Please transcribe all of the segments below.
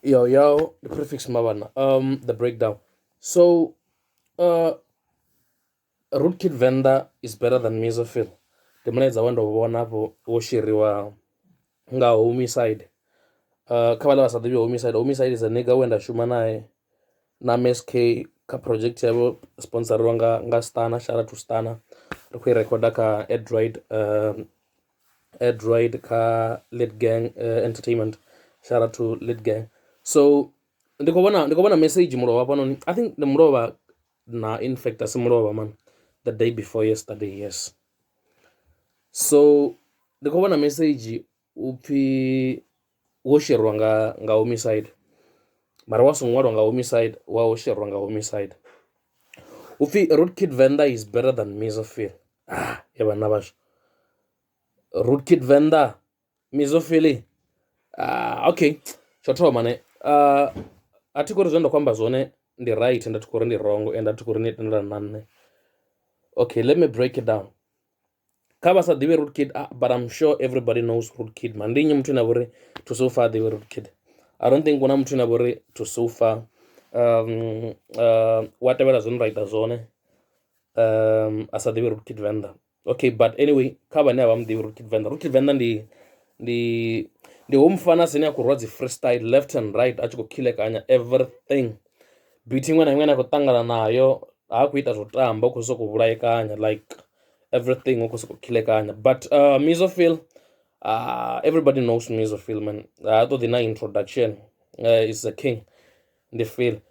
Yo, yo, the prefix mabana. The breakdown. So, Rootkit Vendor is better than Mesophyll. Ndi mulaedza we ndo vhona afho wo sheriwa nga Homicide. Kha vhaḽa vha sa ḓivhi Homicide, Homicide is a nigga we nda shuma nae na MSK kha project yavho sponsoriwa nga Stana, shout out to Stana. Ri khou i rekhoda kha Android Android kha Lit Gang Entertainment. Shout out to Lit Gang. So ndi khou vhona message mulovha hafhanoni. I think ndi mulovha na, in fact asi mulovha man. The day before yesterday, yes. So ndi khou vhona message upfi wo sherwa nga Homicide. Mara wa songo ṅwalwa nga Homicide, wa wo sherwa nga Homicide. Upfi Rootkit Vendor is better than Mesophyll. Ah, ye vhanna vhashu. Rootkit Vendor, Mesophyll. Ah, okay. Tsho thoma ne. A thi khou ri zwine nda khou amba zwone ndi right, nda thi khou ri ndi wrong, and a thi khou ri ni tendelana na nṋe. Okay, let me break it down. Kha vha sa ḓivhi Rootkit, but I'm sure everybody knows Rootkit. Man, ndi nnyi muthu ane a vha uri to so far ḓivhi Rootkit? I don't think huna muthu ane a vha uri to so far wa tevhela zwine ra ita zwone a sa ḓivhi Rootkit Vendor. Okay, but anyway, kha vhane a vha muḓivhi Rootkit Vendor. Rootkit Vendor ndi ho mufana sine a khou rwa dzi freestyle left and right, a tshi khou khilekanya everything. Beat iṅwe na iṅwe ine a khou ṱangana nayo, ha khou ita zwo tamba, u khou sokou vhulaekanya like everything, u khou sokou khilekanya. But Mesophyll, everybody knows Mesophyll, man. Ha ṱoḓi na introduction. Is a king. Ndi feel.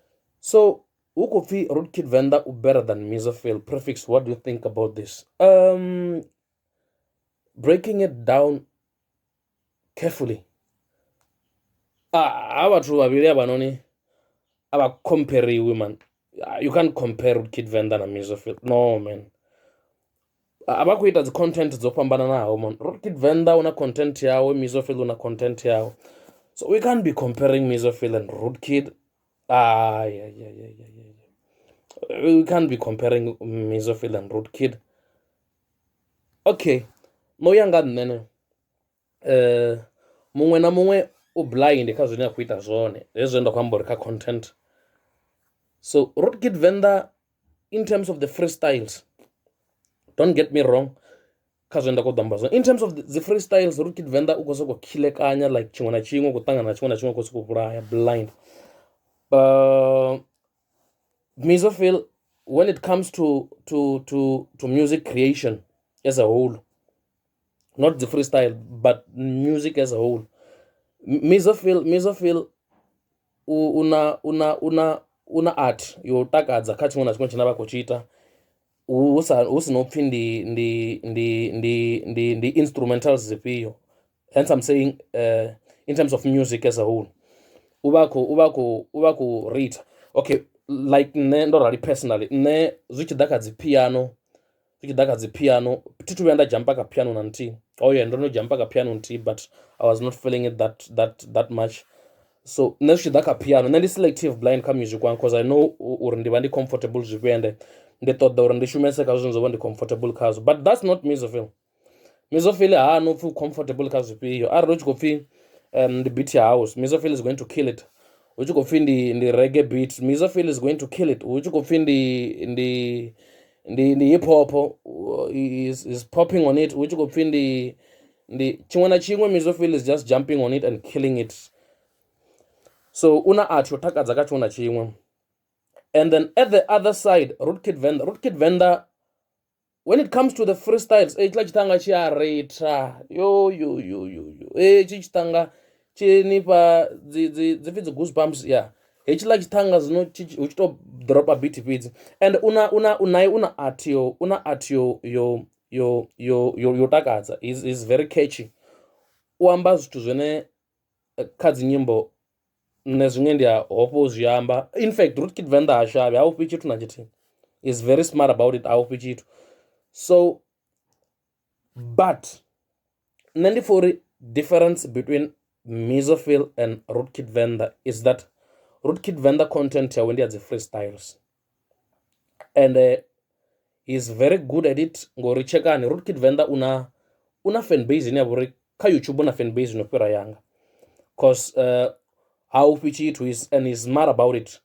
So hu khou pfi Rootkit Vendor u better than Mesophyll. Prefix, what do you think about this? Breaking it down carefully. Ah, ha vhathu vhavhili avhanoni a vha compariwi, man. You can't compare Rootkit Vendor na Mesophyll, no man. A vha khou ita dzi content dzo fhambananaho, man. Rootkit Vendor una content yawe, Mesophyll una content yawe, so we can't be comparing Mesophyll and Rootkit. Ah, yeah. We can't be comparing Mesophyll and Rootkit. Okay, no, ya nga nṋe ne muṅwe na muṅwe u blind kha zwine a khou ita zwone, hezwi zwine nda khou amba uri kha content. So Rootkit Vendor, in terms of the freestyles, don't get me wrong kha zwine nda khou ḓo amba zwone, in terms of the freestyles, Rootkit Vendor u khou sokou khilekanya like tshiṅwe na tshiṅwe, u khou ṱangana na tshiṅwe na tshiṅwe, u khou sokou vhulaya blind. Mesophyll, when it comes to music creation as a whole, not the freestyle but music as a whole, Mesophyll una art yo takadza kha tshiṅwe na tshiṅwe tshine vha khou tshi ita, hu sa hu si no pfhi ndi instrumentals dzifhio. Hence I'm saying in terms of music as a whole, u vha khou rate. Okay, like nṋe ndo rali personally, nṋe zwi tshi ḓa kha dzi piano, zwi tshi ḓa kha dzi piano, thi thu vhuya nda jumpa kha piano na nthihi. Oh yeah, ndo no jumpa kha piano nthihi, but I was not feeling it that much. So nṋe zwi tshi ḓa kha piano, nṋe ndi selective blind kha music wanga, 'cause I know uri ndi vha ndi comfortable zwifhio, ende ndi ṱoḓa uri ndi shumese kha zwithu zwo vha ndi comfortable khazwo. But that's not Mesophyll. Mesophyll ha no pfhi u comfortable kha zwifhio. Arali hu tshi khou pfhi ndi beat ya house, Mesophyll is going to kill it. Hu tshi khou pfhi ndi reggae beat, Mesophyll is going to kill it. Hu tshi khou pfhi ndi hip hop, is popping on it. Hu tshi khou pfhi ndi tshiṅwe na tshiṅwe, Mesophyll is just jumping on it and killing it. So una art yo takadza kha tshiṅwe na tshiṅwe. And then at the other side, Rootkit Vendor. Rootkit Vendor, when it comes to the freestyles, hetshiḽa tshiṱanga tshi a ritha, yo yo yo yo yo, hetshi tshiṱanga tshi nifha dzi pfi dzi goosebumps, yeah. Hetshiḽa tshiṱanga zwino hu tshi to dropa beat fhedzi, and una naye una art yo takadza, is very catchy. U amba zwithu zwine kha dzi nyimbo nṋe zwiṅwe ndi a hofha u zwi amba. In fact, Rootkit Vendor ha shavhi, ha ufhi tshithu na tshithihi, is very smart about it, ha ufhi tshithu. So but nṋe ndi pfha uri difference between Mesophyll and Rootkit Vendor is that Rootkit Vendor content yawe ndi ya dzi freestyles, and he is very good at it, ngori tshekani, Rootkit Vendor una fan base ine ya vha uri kha YouTube una fan base ino fhira yanga, 'cause Ha ofhi tshithu and is smart about it.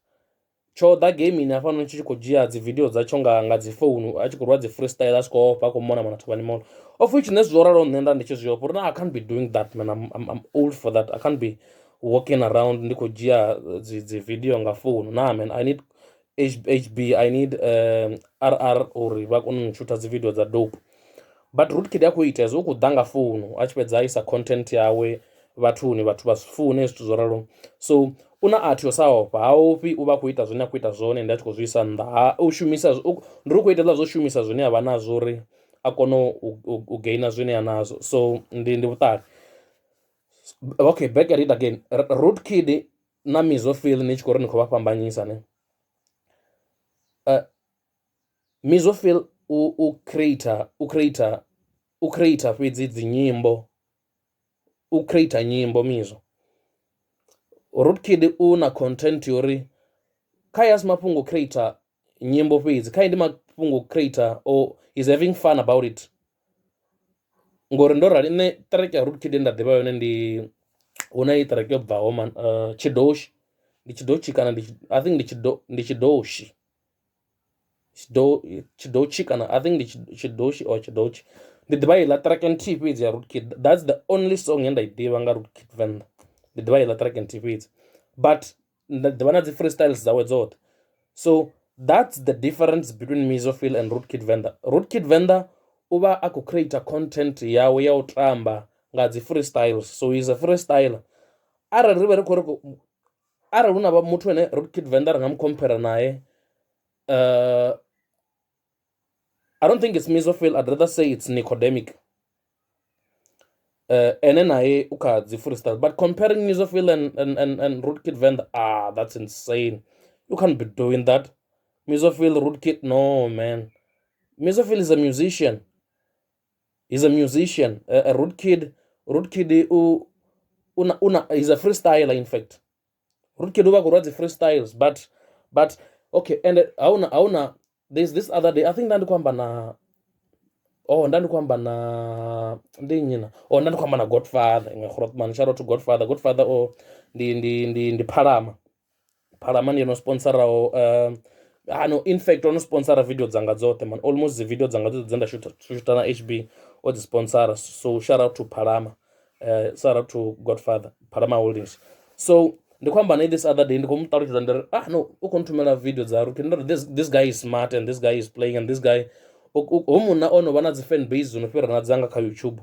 Tsho ḓa gamini hafhanoni tshi tshi khou dzhia dzi video dzatsho nga dzi founu, a tshi khou rwa dzi freestyle, a tshi khou ofha, a khou mona mona thavhani mall, of which nṋe zwo raloho nṋe nda ndi tshi zwi ofha uri na I can't be doing that, man. I'm old for that. I can't be walking around ndi khou dzhia dzi video nga founu na, man. I need HB, I need RR uri vha kone u shutha dzi video dza dope. But Rootkid a khou ita hezwo, u khou ḓa nga founu, a tshi fhedza a isa content yawe vhathuni, vhathu vha zwi fune zwithu zwo raloho. So u na art yo sa ofha, ha ofhi, u vha a khou ita zwine a khou ita zwone, ndi a tshi khou zwi isa nnḓa. Ha u shumisa, ndi uri u khou ita hezwiḽa zwo shumisa zwine avha nazwo uri a kone u gainer zwine a nazwo. So ndi vhuṱali. Okay, back at it again. Rootkid na Mizofil, ni tshi khou ri ni khou vha fhambanyisa ne, Mizofil u creator fhedzi dzi nyimbo, u creator nyimbo Mizo. Rootkid u na content yori kha ya si mafhungo creator nyimbo fhedzi, kha ndi mafhungo creator or is having fun about it. Ngori ndo rali nṋe track ya Rootkid nda ḓivha yone ndi hu na i track yo bvaho man, Tshidoshi, ndi Tshidoshi kana ndi, I think ndi Tshido, ndi Tshidoshi, Tshidochi kana I think ndi Tshidoshi or Tshidochi. Ndi ḓivha iḽa track nthihi fhedzi ya Rootkid. That's the only song ye nda i ḓivha nga Rootkid Venḓa. Ndi ḓivha iḽa track nthihi fhedzi, but nda ḓivha na dzi freestyles dzawe dzoṱhe. So that's the difference between Mizofil and Rootkid Venḓa. Rootkid Venḓa u vha a khou creator content yawe ya u tamba nga dzi freestyles, so he's a freestyler. Arali ri vhe ri khou ri, arali hu na vha muthu ane Rootkid Venḓa ri nga mu compare naye, I don't think it's Mizofil, I'd rather say it's Nicodemic. Ene naye u kha dzi freestyle, but comparing Mizofil and Rootkid Venḓa, ah, that's insane. You can't be doing that. Mizofil, Rootkid, no, man. Mizofil is a musician, he's a musician. Rootkid u una he's a freestyler. In fact, Rootkid u vha khou rwa dzi freestyles. But okay, and hauna there's this other day, I think nda ndi khou amba na, oh, nda ndi khou amba na, ndi nnyi na, oh, nda ndi khou amba na Godfather iṅwe Grootman. Shout out to Godfather. Godfather, oh, ndi Phalama. Phalama ndi yo no sponsoraho, ah no, in fact ono sponsora video dzanga dzoṱhe, man. Almost dzi video dzanga dzoṱhe dze nda shutha na HB o dzi sponsora. So shout out to Phalama, shout out to Godfather, Phalama Holdings. So ndi khou amba naye this other day, ndi khou mu ṱalutshedza, ndi ri, ah no, u khou nthumela video dza Rootkid. Ndi ri this guy is smart and this guy is playing and this guy hu munna o no vha na dzi fan base dzo no fhira na dzanga kha YouTube,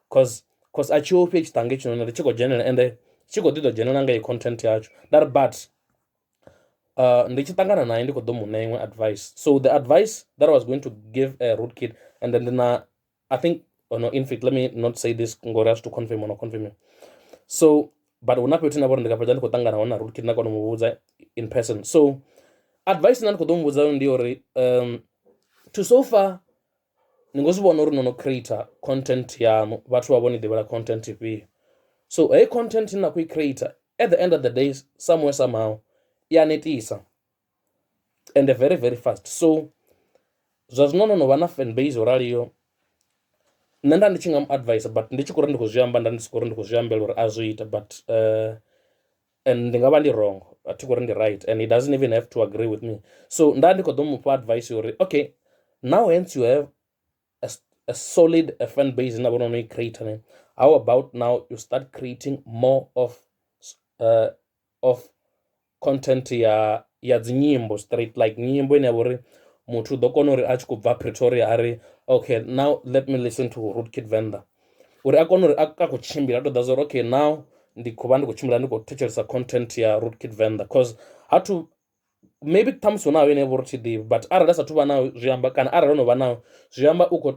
cause a tshi ofhi tshiṱange tshinoni ri tshi khou dzhenela, ende tshi khou ḓi ḓo dzhenela nga i content yatsho. Nda ri, but ndi tshi ṱangana naye ndi khou ḓo mu ṋea iṅwe advice. So the advice that I was going to give a Rootkid, and then na I think, oh no, in fact let me not say this ngori a to confirm or not confirm. So but hu na fhethu na vhori ndi nga fhedza ndi khou ṱangana hone na Rootkid, nda kona u mu vhudza in person. So advice ine ndi khou ḓo mu vhudza ndi uri to so far ni ngo zwi vhona uri no no creator content yaṋu, vhathu vha vho ni ḓivhela content ifhio. So heyi content ine na khou i creator, at the end of the day, somewhere, somehow i a netisa and very, very fast. So zwa zwino no no vha na fan base yo raliyo, nṋe nda ndi tshi nga mu advise, but ndi tshi khou ri ndi khou zwi amba, nda ndi si khou ri ndi khou zwi ambela uri a zwi ita, but and ndi nga vha ndi wrong, a thi khou ri ndi right, and he doesn't even have to agree with me. So nda ndi khou ḓo mufha advice uri okay, now hence you have a solid a fan base ine vhona no i creator ne, how about now you start creating more of content ya dzi nyimbo straight, like nyimbo ine ya vha uri muthu u ḓo kona uri a tshi khou bva Pretoria a ri, "Okay, now let me listen to Rootkid Venḓa," uri a kone uri a khou tshimbila a to ḓa zwa uri okay, now ndi khou vha ndi khou tshimbila ndi khou thetshelesa content ya Rootkid Venḓa, cause ha thu maybe ṱhamusi hu nayo ine vho ri thi ḓivhi, but arali a sathu vha nayo zwi amba, kana arali o no vha nayo zwi amba u khou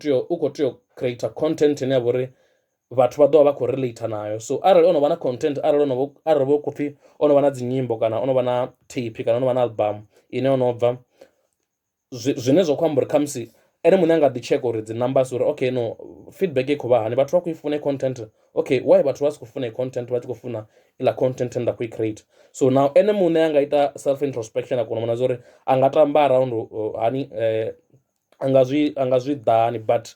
tea u creator content ine ya vha uri vhathu vha ḓo vha vha khou relate nayo. So arali o no vha na content, arali ono arali vho khou pfhi o no vha na dzi nyimbo kana o no vha na tape kana o no vha na album ine o no bva, zwine zwa khou amba uri khamusi ene muṋe a nga ḓi check uri dzi numbers uri okay, no, feedback i khou vha hani, vhathu vha khou i funa content, okay, why vhathu vha si khou funa content, vha tshi khou funa iḽa content nda khou i create? So now ene muṋe a nga ita self introspection, a kona u vhona zwa uri a nga tamba around hani, a nga zwi ḓa hani. But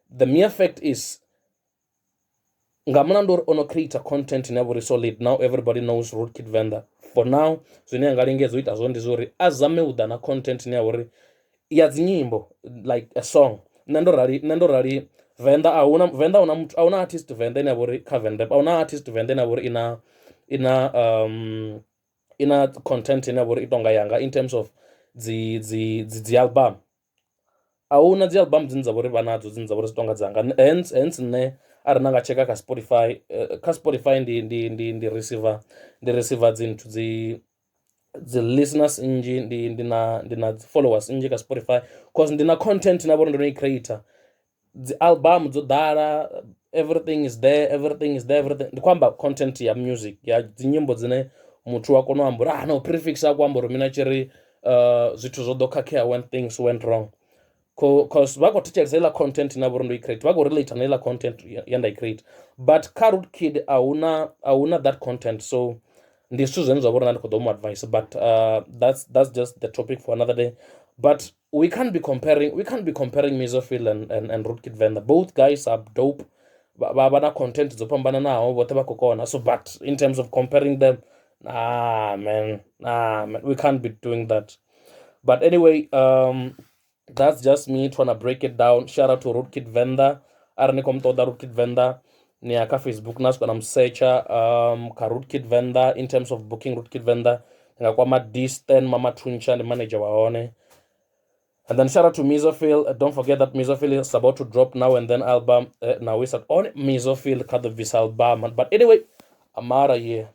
the mere fact is Nga mulandu uri ono creator content ine ya vha uri solid, now everybody knows Rootkit Venḓa. For now zwine a nga lingedza u ita zwone ndi zwa uri a zame u ḓa na content ine ya vha uri ya dzi nyimbo, like a song. Nṋe ndo rali, nṋe ndo rali Venḓa a huna, Venḓa a huna muthu, a huna artist Venḓa ine ya vha uri kha Venḓa a huna artist Venḓa ine ya vha uri ina content ine ya vha uri i tonga yanga in terms of dzi album. A huna dzi album dzine dza vha uri vha nadzo dzine dza vha uri dzi tonga dzanga. Hence nṋe arali na nga tsheka kha Spotify, kha Spotify ndi receiver dzi nthu dzi listeners nnzhi, ndi na dzi followers nnzhi kha Spotify cause ndi na content na vha uri ndo no i creator. Dzi album dzo ḓala, everything is there, everything is there, everything. Ndi khou amba content ya music, ya dzi nyimbo dzine muthu wa kona u amba uri ah no, Prefix a khou amba uri mina tshi ri zwithu zwo ḓo khakhea when things went wrong, cause vha khou thetshelesa heiḽa content na vhori ndo i create, vha khou relate na heiḽa content ya nda i create. But kha Rootkid a huna that content, so ndi zwithu zwine zwa vha uri nda ndi khou ḓo mu advice, but that's just the topic for another day. But we can't be comparing Mizophil and Rootkit Venḓa. Both guys are dope, vha na content dzo fhambananaho, vhoṱhe vha khou kona. So but in terms of comparing them, nah man, nah man, we can't be doing that. But anyway, that's just me trying to break it down. Shout out to Rootkit Venḓa. Arali ni khou mu ṱoḓa Rootkit Venḓa, ni ya kha Facebook na swika na mu searcha kha Rootkit Venḓa. In terms of booking Rootkit Venḓa, ni nga kwama Distan Mama Thuntsha, ndi manager wa hone. And then shout out to Mizophil. Don't forget that Mizophil is about to drop Now and Then album. Now is on Mizophil kha ḓo bvisa album. But anyway, I'm out of here.